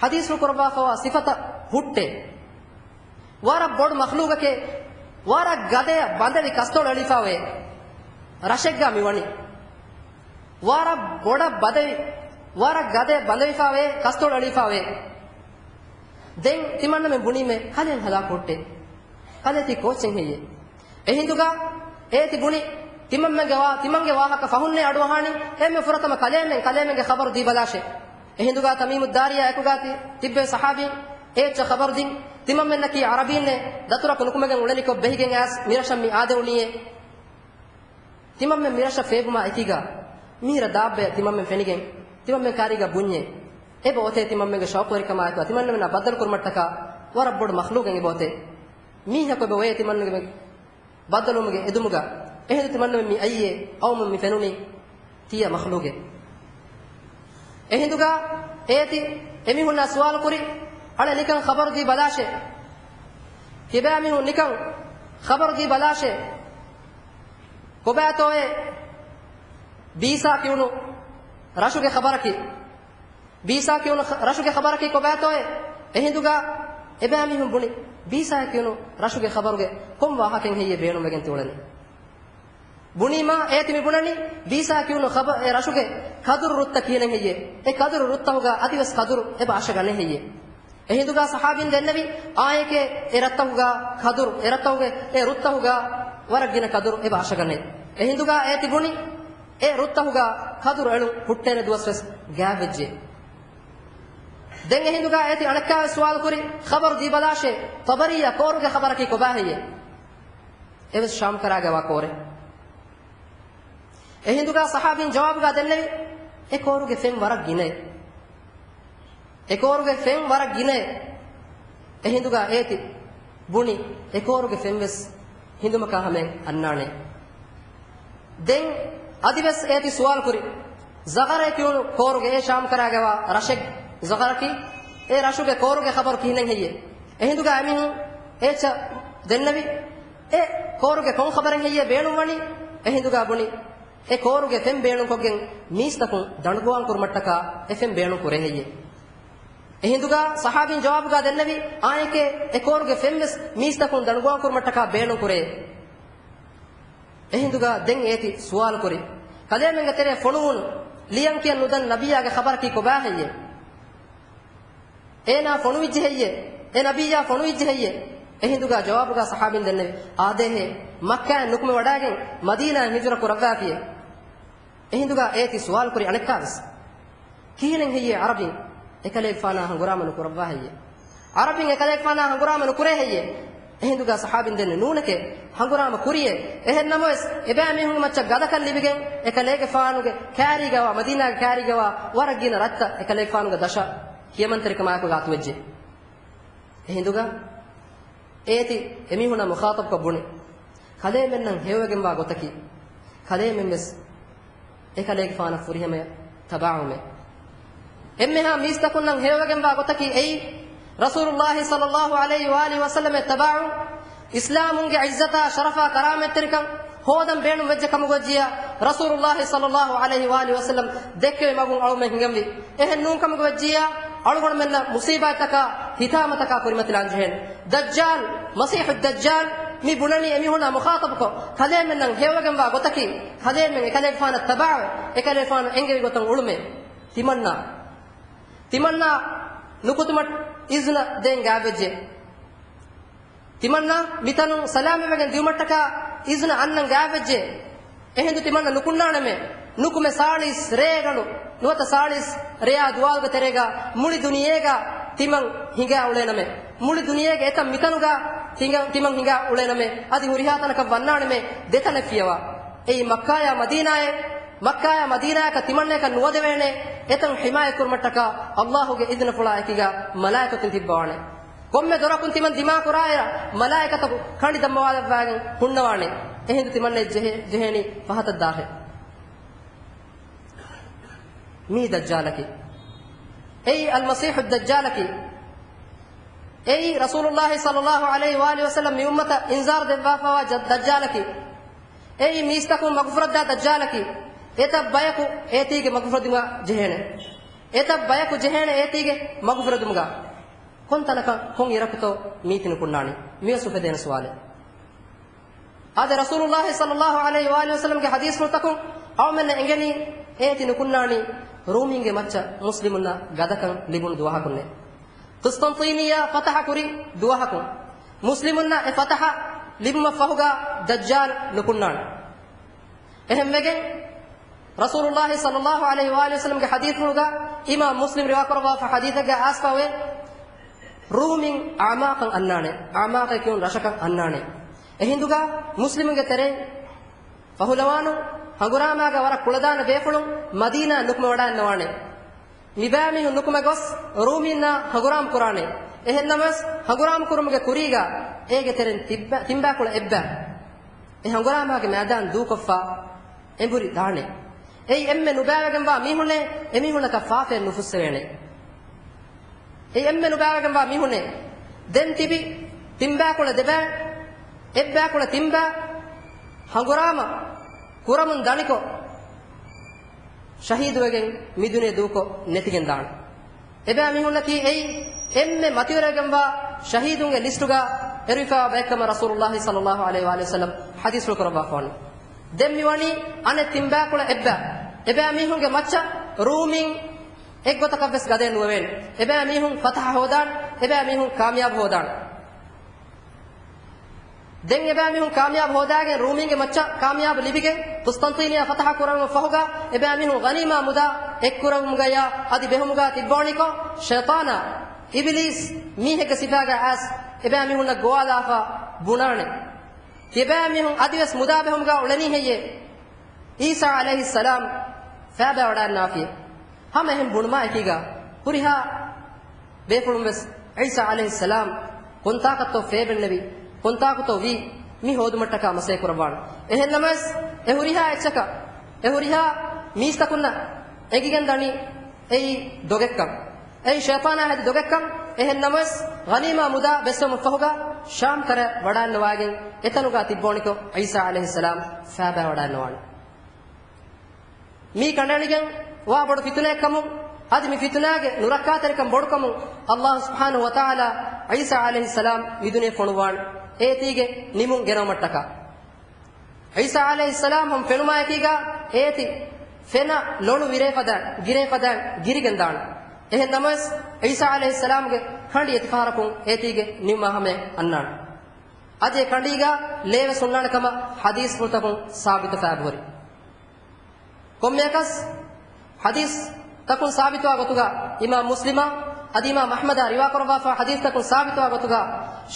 ޙަދީޘްފުޅު ކުރައްވާފައިވާ ސިފަތައް ހުއްޓޭ. ވަރަށް ބޮޑު މަޚްލޫގެކޭ، ވަރަށް ގަދަޔަށް ބަނދެވި ކަސްތޮޅު އެޅިފައިވޭ ރަށެއްގަ މިވަނީ. ވަރަށް ބޮޑަށް ބަނދެވި، ވަރަށް ގަދަޔަށް ބަނދެވިފައިވޭ ކަސްތޮޅު އެޅިފައިވޭ. ދެން ތިމަންނަމެން ބުނީމޭ ކަލޭ ހަލާކު ހުއްޓޭ. ކަލޭ ތީ ކޯއްޗެއް ހެއްޔޭ؟ އެހިނދުގަ އޭތި ބުނި، ތިމަންމެންގެ ވާ-، ތިމަންގެ ވާހަކަ ފަހުންނޭ އަޑުއަހާނީ، އެންމެ ފުރަތަމަ ކަލޭމެން، ކަލޭމެންގެ ޚަބަރު ދީބަލާށޭ. އެހިނދުގަ ތަމީމުއްދާރީއާ އެކުގަ ތި-، ތިއްބެވި ޞަޙާބީން އެއްޗެއް ޚަބަރު ދިން، ތިމަންމެންނަކީ ޢަރަބީންނޭ، ދަތުރަކު ނުކުމެގެން އުޅެނިކޮށް ބެހިގެން އައިސް މިރަށަށް މި އާދެވުނީއޭ. ތިމަންމެން މިރަށަށް ފޭބުމާ އެކީގަ، މިހިރަ ދާއްބަޔަށް ތިމަންމެން ފެނިގެން، ތިމަންމެން ކާރީގަ ބުންޏޭ، އެބައޮތޭ ތިމަންމެންގެ ޝައުޤުވެރިކަމާއެކު ތިމަންނަމެންނާ ބައްދަލުކުރުމަށްޓަކާ ވަރަށް ބޮޑު މަޚްލޫގެއް އެބައޮތޭ. މީހަކު އެބައޮތޭ ތިމަންނަމެން ބައްދަލުވުމުގެ އެދުމުގަ. އެހިނދު ތިމަންނަމެން މި އައީއޭ، އައުމުން މި ފެނުނީ ތިޔަ މަޚްލޫގެއް. އެހިނދުގަ އޭތި އެމީހުންނާ ސުވާލު ކުރި، އަޅެ ނިކަން ޚަބަރު ދީ ބަލާށޭ. ތިބޭމީހުން ނިކަން ޚަބަރު ދީ ބަލާށޭ. ކޮބާތޯއޭ ބީސާ ކިޔުނު ރަށުގެ ޚަބަރަކީ؟ ބީސާ ކިޔުނު ޚަ-، ރަށުގެ ޚަބަރަކީ ކޮބާތޯއޭ؟ އެހިނދުގަ އެބައިމީހުން ބުނި، ބީސާ ކިޔުނު ރަށުގެ ޚަބަރުގެ ކޮން ވާހަކައެއް ހެއްޔޭ ބޭނުންވެގެން ތިއުޅެނީ؟ ބުނީމާ އޭތި މި ބުނަނީ، ބީސާ ކިޔުނު ޚަބަ-، އެ ރަށުގެ ކަދުރު ރުއްތައް ކިހިނެއް ހެއްޔޭ؟ އެ ކަދުރު ރުއްތަކުގަ އަދިވެސް ކަދުރު އެބަ އަށަގަނޭ ހެއްޔޭ؟ އެހިނދުގަ ޞަޙާބީން ދެންނެވި، އާއެކޭ އެ ރަށްތަކުގަ ކަދުރު، އެ ރަށްތަކުގެ އެ ރުއްތަކުގަ ވަރަށް ގިނަ ކަދުރު އެބަ އަށަގަނޭ. އެހިނދުގަ އޭތި ބުނި، އެ ރުއްތަކުގަ ކަދުރު އެޅުން ހުއްޓޭނެ ދުވަސްވެސް ގާތްވެއްޖެ. ދެން އެހިނދުގަ އޭތި އަނެއްކާވެސް ސުވާލު ކުރި، ޚަބަރު ދީބަލާށޭ، ޠަބަރީއާ ކޯރުގެ ޚަބަރަކީ ކޮބާ ހެއްޔޭ؟ އެވެސް ޝާމްކަރާގަވާ ކޯރެއް. އެހިނދުގަ ޞަޙާބީން ޖަވާބުގަ ދެންނެވި، އެ ކޯރުގެ ފެން ވަރަށް ގިނައޭ. އެ ކޯރުގެ ފެން ވަރަށް ގިނައޭ. އެހިނދުގަ އޭތި ބުނި، އެ ކޯރުގެ ފެންވެސް ހިނދުމަކާ ހަމައިން އަންނާނެ. ދެން އަދިވެސް އޭތި ސުވާލު ކުރި، ޒަޣަރޭ ކިޔުނު ކޯރުގެ އެ ޝާމްކަރާގަވާ ރަށެއް ޒަޣަރަކީ، އެ ރަށުގެ ކޯރުގެ ޚަބަރު ކިހިނެއް ހެއްޔޭ؟ އެހިނދުގަ އެމީހުން އޭޗަށް ދެންނެވި، އެ ކޯރުގެ ކޮން ޚަބަރެއް ހެއްޔޭ ބޭނުންވަނީ؟ އެހިނދުގަ ބުނި، އެ ކޯރުގެ ފެން ބޭނުންކޮށްގެން މީސްތަކުން ދަނޑުގޮވާން ކުރުމަށްޓަކާ އެ ފެން ބޭނުން ކުރޭ ހެއްޔޭ؟ އެހިނދުގަ ޞަޙާބީން ޖަވާބުގަ ދެންނެވި، އާނއެކޭ، އެ ކޯރުގެ ފެންވެސް މީސްތަކުން ދަނޑުގޮވާން ކުރުމަށްޓަކާ ބޭނުން ކުރޭ. އެހިނދުގަ ދެން އޭތި ސުވާލު ކުރި، ކަލޭމެންގެ ތެރޭ ފޮނުވުނު ލިޔަން ކިޔަން ނުދަން ނަބިއްޔާގެ ޚަބަރަކީ ކޮބާ ހެއްޔޭ؟ އޭނާ ފޮނުވިއްޖެ ހެއްޔޭ؟ އެ ނަބިއްޔާ ފޮނުވިއްޖެ ހެއްޔޭ؟ އެހިނދުގަ ޖަވާބުގަ ޞަޙާބީން ދެންނެވި، އާދޭހޭ، މައްކާއިން ނުކުމެވަޑައިގެން މަދީނާއިން ހިޖުރަ ކުރައްވާފިޔޭ. އެހިނދުގަ އޭތި ސުވާލު ކުރި އަނެއްކާވެސް، ކިހިނެއް ހެއްޔޭ ޢަރަބިން އެކަލޭގެފާނާ ހަނގުރާމަ ނުކުރައްވާ ހެއްޔޭ؟ ޢަރަބިން އެކަލޭގެފާނާ ހަނގުރާމަ ނުކުރޭ ހެއްޔޭ؟ އެހިނދުގަ ޞަޙާބީން ދެންނެވި، ނޫނެކޭ، ހަނގުރާމަ ކުރިޔޭ. އެހެން ނަމަވެސް، އެބައިމީހުންގެ މައްޗަށް ގަދަކަން ލިބިގެން، އެކަލޭގެފާނުގެ ކާރީގަވާ، މަދީނާގެ ކާރީގަވާ ވަރަށް ގިނަ ރަށްތައް އެކަލޭގެފާނުގެ ދަށަށް ކިޔަމަންތެރިކަމާއެކު ގާތުވެއްޖެ. އެހިނދުގަ އޭތި އެމީހުންނާ މުޚާޠަބުކޮށް ބުނި، ކަލޭމެންނަށް ހެޔޮވެގެންވާ ގޮތަކީ، ކަލޭމެންވެސް އެކަލޭގެފާނަށް ފުރިހަމަޔަށް ތަބާވުމޭ. އެންމެހާ މީސްތަކުންނަށް ހެޔޮވެގެންވާ ގޮތަކީ އެއީ، ރަސޫލުﷲ ޞައްލަﷲ ޢަލައިހި ވައާލިހި ވަސައްލަމަށް ތަބާވުން، އިސްލާމުންގެ ޢިއްޒަތާ ޝަރަފާ ކަރާމަތްތެރިކަން ހޯދަން ބޭނުން ވެއްޖެ ކަމުގަ ވެއްޖިއްޔާ، ރަސޫލުﷲ ޞައްލަﷲ ޢަލައިހި ވައާލިހި ވަސައްލަމް ދެއްކެވި މަގުން އަޅުމެން ހިނގަންވީ. އެހެން ނޫން ކަމުގަ ވެއްޖިއްޔާ، އަޅުގަނޑުމެންނަށް މުޞީބާތްތަކާ ހިތާމަތަކާ ކުރިމަތިލާން ޖެހޭނެ. ދައްޖާލް، މަސީޙު ދައްޖާލް، މި ބުނަނީ އެމީހުންނާ މުޚާޠަބުކޮށް، ކަލޭމެންނަށް ހެޔޮވެގެންވާ ގޮތަކީ، ކަލޭމެން އެކަލޭގެފާނަށް ތަބާވެ، އެކަލޭގެފާނު އެންގެވި ގޮތަށް އުޅުމޭ. ތިމަންނާ، ތިމަންނާ ނުކުތުމަށް އިޒުނަ ދޭން ގާތްވެއްޖެ. ތިމަންނާ މިތަނުން ސަލާމަތްވެގެން ދިއުމަށްޓަކާ އިޒުނަ އަންނަން ގާތްވެއްޖެ. އެހިނދު ތިމަންނަ ނުކުންނާނަމޭ. ނުކުމެ ސާޅީސް ރޭގަނޑު، ނުވަތަ ސާޅީސް ރެޔާ ދުވާލުގެ ތެރޭގަ މުޅި ދުނިޔޭގަ ތިމަން ހިނގާ އުޅޭނަމޭ. މުޅި ދުނިޔޭގެ އެތަން މިތަނުގަ ތިމަން ހިނގާ އުޅޭނަމޭ. އަދި ހުރިހާ ތަނަކަށް ވަންނާނަމޭ ދެތަނެއް ފިޔަވާ. އެއީ މައްކާޔާ މަދީނާއޭ. މައްކާޔާ މަދީނާޔަކަށް ތިމަންނަޔަކަށް ނުވަދެވޭނެ. އެތަން ޙިމާޔަތް ކުރުމަށްޓަކާ ﷲ ގެ އިޒުނަފުޅާ އެކީގަ މަލާއިކަތުން ތިއްބަވާނެ. ކޮންމެ ދޮރަކުން ތިމަން ދިމާކުރާއިރަށް، މަލާއިކަތަކު ކަނޑި ދަންމަވާލައްވާގެން ހުންނަވާނެ. އެހިނދު ތިމަންނައަށް ޖެހޭ، ޖެހޭނީ ފަހަތަށް ދާށޭ. މީ ދައްޖާލަކީ. އެއީ އަލްމަސީޙު ދައްޖާލަކީ. އެއީ ރަސޫލުﷲ ޞައްލަﷲ ޢަލައިހި ވައާލިހި ވަސައްލަމް މި އުއްމަތަށް އިންޒާރު ދެއްވާފައިވާ ޖަ-، ދައްޖާލަކީ. އެއީ މީސްތަކުން މަގުފުރައްދާ ދައްޖާލަކީ. އެތައް ބަޔަކު އޭތީގެ މަގުފުރެދުމާ ޖެހޭނެ. އެތައް ބަޔަކު ޖެހޭނެ އޭތީގެ މަގުފުރެދުމުގަ. ކޮން ތަނަކަށް ކޮން އިރަކުތޯ މީތި ނުކުންނާނީ؟ މިވެސް އުފެދޭނެ ސުވާލެއް. އާދެ، ރަސޫލުﷲ ޞައްލަﷲ ޢަލައިހި ވައާލިހި ވަސައްލަމްގެ ޙަދީޘްފުޅުތަކުން އަޅުމެންނަށް އެނގެނީ އޭތި ނުކުންނާނީ ރޫމީންގެ މައްޗަށް މުސްލިމުންނަށް ގަދަކަން ލިބުނު ދުވަހަކުންނޭ. ޤުސްޠަންޠީނިއްޔާ ފަތަޙަ ކުރި ދުވަހަކުން މުސްލިމުންނަށް އެ ފަތަޙަ ލިބުމަށް ފަހުގަ ދައްޖާލް ނުކުންނާނެ. އެހެންވެގެން، ރަސޫލުﷲ ޞައްލަﷲ ޢަލައިހި ވައާލިހި ވަސައްލަމްގެ ޙަދީޘްފުޅުގަ އިމާމް މުސްލިމް ރިވާކުރައްވާފަ ޙަދީޘެއްގަ އައިސްފަވޭ، ރޫމީން އަޢުމާޤަށް އަންނާނެ، އަޢުމާޤަށް ކިޔުނު ރަށަކަށް އަންނާނެ. އެހިނދުގަ މުސްލިމުންގެ ތެރެއިން ފަހުލަވާނުން ހަނގުރާމާގަ ވަރަށް ކުޅަދާނަ ބޭފުޅުން މަދީނާ ނުކުމެވަޑައިންނަވާނެ. މިބައިމީހުން ނުކުމެ ގޮސް ރޫމީންނާ ހަނގުރާމަ ކުރާނެ. އެހެންނަމަވެސް، ހަނގުރާމަ ކުރުމުގެ ކުރީގަ އޭގެ ތެރެން ތިއްބަ-، ތިންބާކުޅަ އެއްބަ އެ ހަނގުރާމާގެ މައިދާން ދޫކޮށްފަ އެނބުރި ދާނެ. އެއީ އެންމެ ނުބައިވެގެންވާ މީހުންނޭ، އެމީހުންނަކަށް ފާފައެއް ނުފުއްސެވޭނެ. އެއީ އެންމެ ނުބައިވެގެންވާ މީހުންނޭ. ދެން ތިބި ތިންބާކުޅަ ދެބައި، އެއްބާކުޅަ ތިންބާ ހަނގުރާމަ ކުރަމުން ދަނިކޮށް، ޝަހީދުވެގެން މިދުނިޔެ ދޫކޮށް ނެތިގެން ދާނެ. އެބައިމީހުންނަކީ އެއީ އެންމެ މަތިވެރިވެގެންވާ ޝަހީދުންގެ ލިސްޓުގަ އެރުވިފައިވާ ބައެއްކަމަށް ރަސޫލުﷲ ޞައްލަﷲ ޢަލައިހި ވައާލިހި ވަސައްލަމް ޙަދީޘްފުޅު ކުރައްވާފަވަނީ. ދެން މިވަނީ އަނެއް ތިންބާކުޅަ އެއްބަ. އެބައިމީހުންގެ މައްޗަށް ރޫމީން އެއްގޮތަކަށްވެސް ގަދައެއް ނުވެވޭނެ. އެބައިމީހުން ފަތަޙަ ހޯދާނެ، އެބައިމީހުން ކާމިޔާބު ހޯދާނެ. ދެން އެބައިމީހުން ކާމިޔާބު ހޯދާގެން ރޫމީންގެ މައްޗަށް ކާމިޔާބު ލިބިގެން ޤުސްޠަންޠީނިއާ ފަތަޙަ ކުރަމުން ފަހުގަ އެބައިމީހުން ޣަނީމާ މުދާ އެއްކުރަމުގަޔާ އަދި ބެހުމުގަ ތިއްބޯނިކޮށް، ޝައިޠާނާ، އިބިލީސް، މީހެއްގެ ސިފާގަ އައިސް އެބައިމީހުންނަށް ގޮވާލާފަ ބުނާނެ. ތިޔަބައިމީހުން އަދިވެސް މުދާ ބެހުމުގަ އުޅެނީ ހެއްޔޭ؟ ޢީސާ ޢަލައިހިއްސަލާމް ފައިބައިވަޑައިންނާފިޔޭ. ހަމަ އެހެން ބުނުމާ އެކީގަ ހުރިހާ ބޭފުޅުން ވެސް ޢީސާ ޢަލައިހިއްސަލާމް ކޮންތާކަށްތޯ ފޭބެންނެވި، ކޮންތާކުތޯ ވީ، މި ހޯދުމަށްޓަކާ މަސޭ ކުރައްވާނެ. އެހެން ނަމަވެސް، އެ ހުރިހާ އެއްޗަކަށް، އެ ހުރިހާ މީސްތަކުންނަށް އެނގިގެން ދަނީ އެއީ ދޮގެއްކަން. އެއީ ޝައިޠާނާ ހެދި ދޮގެއްކަން. އެހެން ނަމަވެސް، ޣަނީމާ މުދާ ބެއްސެވުމަށް ފަހުގަ ޝާމް ކަރައަށް ވަޑައިންނަވާގެން އެތަނުގަ ތިއްބޯނިކޮށް ޢީސާ ޢަލައިހިއްސަލާމް ފައިބައިވަޑައިންނަވާނެ. މީ ކަނޑައެޅިގެން ވާ ބޮޑު ފިތުނައެއްކަމުން، އަދި މި ފިތުނާގެ ނުރައްކާތެރިކަން ބޮޑުކަމުން، ﷲ ސުބްޙާނަހޫ ވަތަޢާލާ ޢީސާ ޢަލައިހިއްސަލާމް މިދުނިޔެ ފޮނުއްވާނެ. އޭތީގެ ނިމުން ގެނައުމަށްޓަކާ. ޢީސާ ޢަލައިހިއްސަލާމް ހަމަ ފެނުމާއެކީގަ އޭތި ފެނަށް ލޮޅު ވިރޭ ފަދައިން، ގިރޭ ފަދައިން ގިރިގެން ދާނެ. އެހެން ނަމަވެސް، ޢީސާ ޢަލައިހިއްސަލާމްގެ ކަނޑި އެތިފަހަރަކުން އޭތީގެ ނިމުމާ ހަމަޔަށް އަންނާނެ. އަދި އެ ކަނޑީގަ ލޭވެސް ހުންނާނެ ކަމަށް ޙަދީޘްފުޅުތަކުން ސާބިތު ފައިބަހުރި. ކޮންމެއަކަސް ޙަދީޘްތަކުން ސާބިތުވާ ގޮތުގަ އިމާމް މުސްލިމާ އަދި އިމާމް އަޙްމަދާ ރިވާކުރައްވާފާ ޙަދީޘްތަކުން ސާބިތުވާ ގޮތުގަ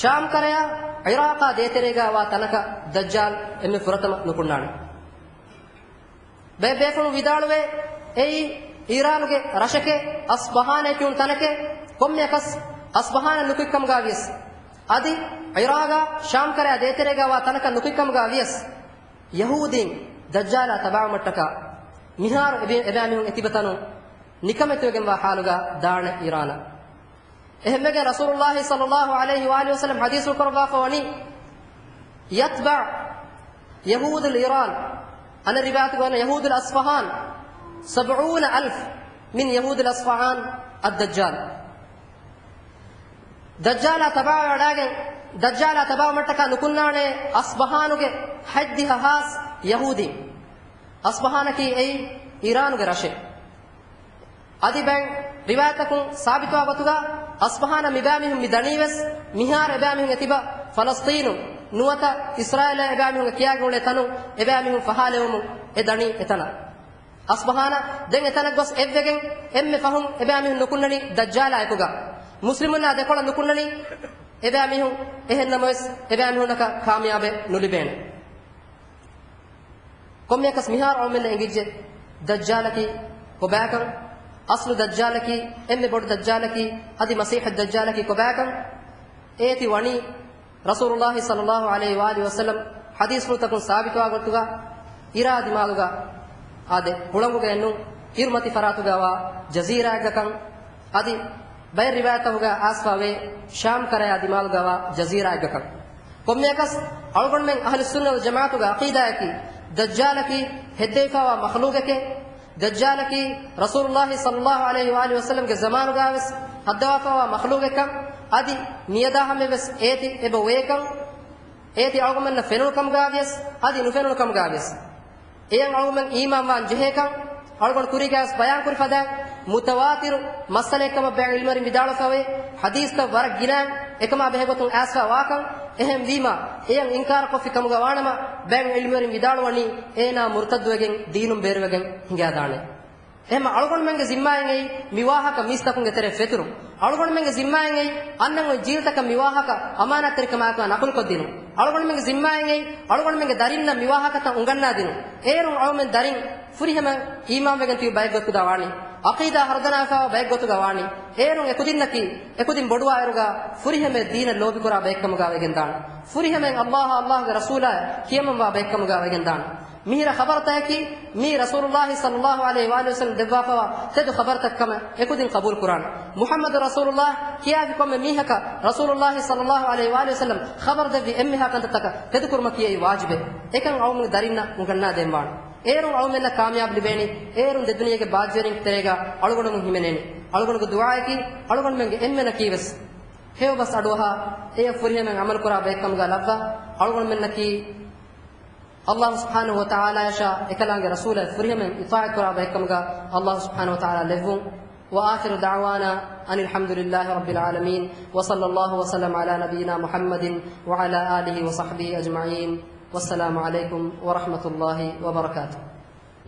ޝާމް ކަރަޔާ ޢިރާޤާ ދޭތެރޭގަ ވާ ތަނަކަށް ދައްޖާލް އެންމެ ފުރަތަމަ ނުކުންނާނެ. ބައެއް ބޭފުޅުން ވިދާޅުވޭ، އެއީ އީރާނުގެ ރަށެކޭ، އަޞްބަހާނޭ ކިޔުނު ތަނެކޭ، ކޮންމެއަކަސް އަޞްބަހާނަށް ނުކުތްކަމުގަ ވިޔަސް، އަދި ޢިރާޤާ ޝާމް ކަރަޔާ ދޭތެރޭގަ ވާ ތަނަކަށް ނުކުތްކަމުގަ ވިޔަސް، ޔަހޫދީން ދައްޖާލާ ތަބާވުމަށްޓަކާ މިހާރު އެބި-، އެބައިމީހުން އެތިބަ ތަނުން ނިކަމެތިވެގެންވާ ޙާލުގަ ދާނެ އީރާނަށް. އެހެންވެގެން ރަސޫލުﷲ ޞައްލަﷲ ޢަލައިހި ވައާލިހި ވަސައްލަމް ޙަދީޘްފުޅު ކުރައްވާފަ ވަނީ، يتبع يهود إيران، އަނެއް ރިވާޔަތުގަ ވަނީ يهود أصفهان سبعون ألف من يهود أصفهان الدجال. ދައްޖާލާ ތަބާވެވަޑައިގެން، ދައްޖާލާ ތަބާވުމަށްޓަކާ ނުކުންނާނެ އަޞްބަހާނުގެ ހަތްދިހަ ހާސް ޔަހޫދީން. އަޞްބަހާނަކީ އެއީ އީރާނުގެ ރަށެއް. އަދި ބައެއް ރިވާޔަތަކުން ސާބިތުވާ ގޮތުގަ އަޞްބަހާނަށް މިބައިމީހުން މި ދަނީވެސް، މިހާރު އެބައިމީހުން އެތިބަ ފަލަސްޠީނު ނުވަތަ އިސްރާއީލާ އެބައިމީހުންގެ ކިޔާގެން އުޅޭ ތަނުން އެބައިމީހުން ފަހާލެވުމުން އެ ދަނީ އެތަނަށް. އަޞްބަހާނަށް ދެން އެތަނަށް ގޮސް އެއްވެގެން އެންމެ ފަހުން އެބައިމީހުން ނުކުންނަނީ ދައްޖާލާ އެކުގަ. މުސްލިމުންނާ ދެކޮޅަށް ނުކުންނަނީ އެބައިމީހުން. އެހެން ނަމަވެސް، އެބައިމީހުންނަކަށް ކާމިޔާބެއް ނުލިބޭނެ. ކޮންމެއަކަސް މިހާރު އަޅުމެންނަށް އެނގިއްޖެ ދައްޖާލަކީ ކޮބާކަން، އަސްލު ދައްޖާލަކީ، އެންމެ ބޮޑު ދައްޖާލަކީ، އަދި މަސީޙު ދައްޖާލަކީ ކޮބާކަން. އޭތި ވަނީ ރަސޫލުﷲ ޞައްލަﷲ ޢަލައިހި ވައާލިހި ވަސައްލަމް ޙަދީޘްފުޅުތަކުން ސާބިތުވާ ގޮތުގަ، އިރާ ދިމާލުގަ އާދެ، ހުޅަނގުގައެއްނު، އިރުމަތި ފަރާތުގަވާ ޖަޒީރާއެއްގަކަން، އަދި ބައެއް ރިވާޔަތްތަކުގަ އައިސްފަވޭ ޝާމް ކަރަޔާ ދިމާލުގަވާ ޖަޒީރާއެއްގަކަން. ކޮންމެއަކަސް، އަޅުގަނޑުމެން އަހްލުއްސުންނަ ވަލްޖަމާޢަތުގެ ޢަޤީދާއަކީ، ދައްޖާލަކީ ހެއްދެވިފައިވާ މަޚްލޫޤެކޭ، ދައްޖާލަކީ ރަސޫލުﷲ ޞައްލަﷲ ޢަލައިހި ވައާލިހި ވަސައްލަމްގެ ޒަމާނުގަވެސް ހައްދަވާފައިވާ މަޚްލޫޤެއްކަން، އަދި މިއަދާ ހަމަޔަށްވެސް އޭތި އެބަ އޮވޭކަން، އޭތި އަޅުގަނޑުމެންނަށް ފެނުނު ކަމުގަވިޔަސް، އަދި ނުފެނުނު ކަމުގަވިޔަސް. އެޔަށް އަޅުގަނޑުމެން އީމާންވާން ޖެހޭކަން، އަޅުގަނޑު ކުރީގަވެސް ބަޔާންކުރި ފަދައިން، މުތަވާތިރު މައްސަލައެއްކަމަށް ބައެއް ޢިލްމުވެރިން ވިދާޅުވެފައިވޭ، ޙަދީޘްތައް ވަރަށް ގިނައިން އެކަމާ ބެހޭގޮތުން އައިސްފައި ވާކަން. އެހެންވީމާ، އެޔަށް އިންކާރުކޮށްފި ކަމުގަ ވާނަމަ، ބައެއް ޢިލްމުވެރިން ވިދާޅުވަނީ، އޭނާ މުރުތައްދުވެގެން ދީނުން ބޭރުވެގެން ހިނގާދާނެ. އެހެންމަ އަޅުގަނޑުމެންގެ ޒިންމާއެއް އެއީ މި ވާހަކަ މީސްތަކުންގެ ތެރެއަށް ފެތުރުން. އަޅުގަނޑުމެންގެ ޒިންމާއެއް އެއީ އަންނަން އޮތް ޖީލްތަކަށް މި ވާހަކަ އަމާނާތްތެރިކަމާއެކު ނަޤުލުކޮށްދިނުން. އަޅުގަނޑުމެންގެ ޒިންމާއެއް އެއީ އަޅުގަނޑުމެންގެ ދަރިންނަށް މި ވާހަކަތައް އުނގަންނާދިނުން. އޭރުން އަޅުމެން ދަރިން ފުރިހަމަ އީމާންވެގެން ތިބި ބައެއް ގޮތުގަ ވާނީ. ޢަޤީދާ ހަރުދަނާފައިވާ ބައެއް ގޮތުގަ ވާނީ. އޭރުން އެކުދިންނަކީ، އެކުދިން ބޮޑުވާއިރުގަ ފުރިހަމަ ދީނަށް ލޯބިކުރާ ބައެއްކަމުގަ ވެގެންދާނެ. ފުރިހަމައިން ﷲ އާ ﷲގެ ރަސޫލާއަށް ކިޔަމަންވާ ބައެއްކަމުގަ ވެގެންދާނެ. މިހިރަ ޚަބަރުތަކަކީ މީ ރަސޫލުﷲ ޞައްލަﷲ ޢަލައިހި ވައާލިހި ވަސައްލަމް ދެއްވާފައިވާ ތެދު ޚަބަރުތައް ކަމަށް އެކުދިން ޤަބޫލު ކުރާނެ. މުޙައްމަދު ރަސޫލުﷲ ކިޔާފި ކޮންމެ މީހަކަށް ރަސޫލުﷲ ޞައްލަﷲ ޢަލައިހި ވައާލިހި ވަސައްލަމް ޚަބަރު ދެއްވި އެންމެހާ ކަންތައްތަކަށް ތެދުކުރުމަކީ އެއީ ވާޖިބެއް. އެކަން އަޅުގަނޑު ދަރިންނަށް އުނގަންނާދޭންވާނެ. އޭރުން އަޅުމެންނަށް ކާމިޔާބު ލިބޭނީ. އޭރުން ދެދުނިޔޭގެ ބާއްޖަވެރިންގެ ތެރޭގަ އަޅުގަނޑުމެން ހިމެނޭނީ. އަޅުގަނޑުގެ ދުޢާއަކީ އަޅުގަނޑުމެންގެ އެންމެނަކީވެސް ހެޔޮބަސް އަޑުއަހާ، އެޔަށް ފުރިހަމައިން ޢަމަލުކުރާ ބައެއްކަމުގަ ލައްވާ، އަޅުގަނޑުމެންނަކީ ﷲ ސުބްޙާނަހޫ ވަތަޢާލާއަށާ އެކަލާނގެ ރަސޫލަށް ފުރިހަމައިން އިޠާޢަތްކުރާ ބައެއްކަމުގަ ﷲ ސުބްޙާނަހޫ ވަތަޢާލާ ލެއްވުން. وآخر دعوانا أن الحمد لله رب العالمين، وصلى الله وسلم على نبينا محمد وعلى آله وصحبه أجمعين. والسلام عليكم ورحمة الله وبركاته.